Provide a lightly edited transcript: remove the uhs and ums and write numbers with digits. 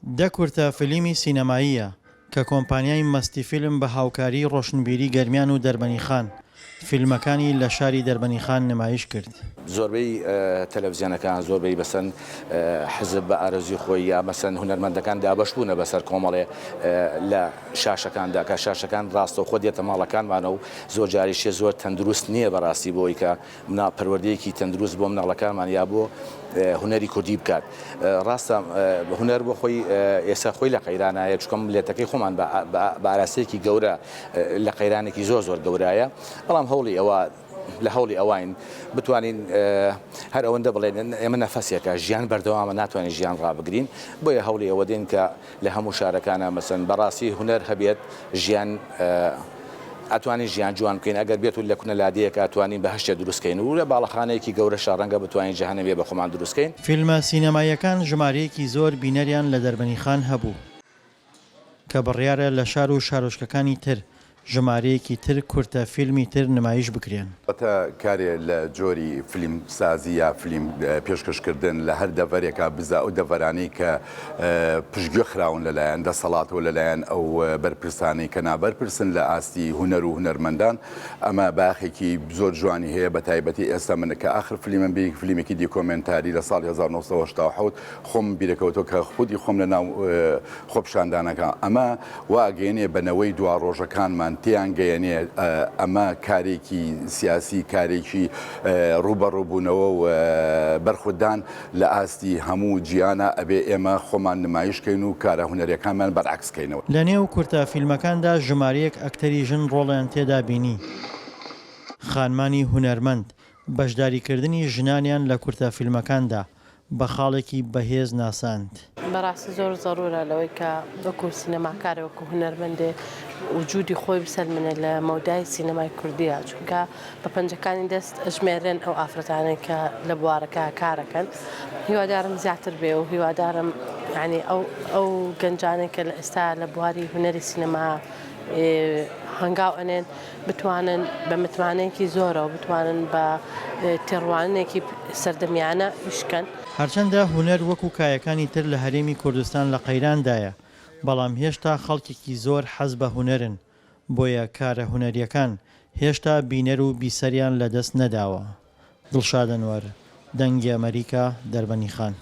دە کورتە فلیمی سینەماییە کە کۆمپانیای مەستی فیلم بە هاوکاریی ڕۆشنبیری گەرمیان و دەربەنیخان فیلمەکانی لە شاری دەربەنیخان نمایش کرد. زۆربەی تەلەفزیۆنەکان زۆربەی بەسەن حزب بە ئارەزوی خۆی یا مەسەن هونەرمەندەکان دابەش بوونە بەسەر کۆمەڵێ لە شاشەکاندا کە شاشەکان ڕاستەوخۆ دێتە ماڵەکانمانە و زۆر جاریشێ زۆر تەندروست نییە بەڕاستی بۆی کە مناڵ پەروەردەیەکی تەندروست بۆ مناڵەکانمان یا بۆ هونەری کوردی بکات ڕاستە هونەر بۆ خۆی ئێستا خۆی لە قەیرانایە چونکە ملەتەکەی خۆمان بە ئاراستەیەکی گەورە لە قەیرانێکی زۆر زۆر گەورایە بەڵام هەوڵی ئەوە لە هەوڵی ئەوین بتوانین هەر ئەوەندە بڵێن ئێمە نەفەسێکە ژیان بەردەوامە ناتوانین ژیان ڕابگرین بۆیە هەوڵی ئەوە دێن کە لە هەموو شارەکانا مەسەن بەڕاستی هونەر هەبێت ژیان ئەتوانین ژیان جوان بکەین ئەگەر بێت و لە کونە لادێیەکا ئەتوانین بەهەشتێ دروست کەین و لە باڵەخانەیەکی گەورەشا ڕەنگە بتوانین جەهەنەمێ بە خۆمان دروست کەین. فیلمە سینەماییەکان ژمارەیەکی زۆر بینەریان لە دەربەنیخان هەبوو کە بڕیارە لە شار و شارۆچکەکانی تر ژمارەیەکی تر کورتە فیلمی تر نمایش بکرێن. واتە کارێ لە جۆری فلیم سازی یا فلیم پێشکەش کردن لە هەر دەڤەرێکا بزا ئەو دەڤەرانەی کە پشتگوێ خراون لە لایەن دەسەڵاتەوە لە لایەن ئەو بەرپرسانەی کە نابەرپرسن لە ئاستی هونەر و هونەرمەندان ئەمە بایەخێکی زۆر جوانی هەیە بە تایبەتی ئێستا من کە ئاخر فلیمم بی فلیمێکی دیکۆمێنتاری لە ساڵی 1987 خۆم بیرەکەوتەوە کە خودی خۆم لە ناو خۆپیشاندانەکە ئەمە وا ئەگەیەنێ بە نەوەی دواڕۆژەکانمان تێیان گەیەنێ ئەمە کارێکی سیاسی کارێکی ڕووبەڕووبوونەوە و بەرخودان لە ئاستی هەموو جیهانا ئەبێ ئێمە خۆمان نمایش کەین و کارە هونەریەکانمان بەرعەکس کەینەوە. لە نێو کورتە فیلمەکاندا ژمارەیەک ئەکتەری ژن ڕۆڵیان تێدا بینی. خانمانی هونەرمەند بەشداریکردنی ژنانیان لە کورتە فیلمەکاندا بە خاڵێکی بەهێز ناساند. بەڕاستی زۆر زەرورە لەوەی کە وەکو سینەماکارێ وەکو هونەرمەندێ وجودی خۆی بسەلمێنێ لە مەودای سینەمای کوردیا چونکە بە پەنجەکانی دەست ئەژمێرێن ئەو ئافرەتانەی کە لە بوارەکە کارەکەن هیوادارم زیاتر بێ و هیوادارم یعنی ئەو ئەو گەنجانەی کە لە ئێستا لە بواری هونەری سینەما هەنگاو ئەنێن بتوانن بە متمانەیەکی زۆرەوە بتوانن بە تێڕوانینێکی سەردەمیانە ئیش کەن. هەرچەندە هونەر وەکو کایەکانی تر لە هەرێمی کوردستان لە قەیراندایە، بەڵام هێشتا خەڵکێکی زۆر حەز بە هونەرن، بۆیە کارە هونەرییەکان هێشتا بینەر و بیسەریان لەدەست نەداوە. دڵشاد ئەنوەر، دەنگی ئەمەریکا، دەربەندیخان.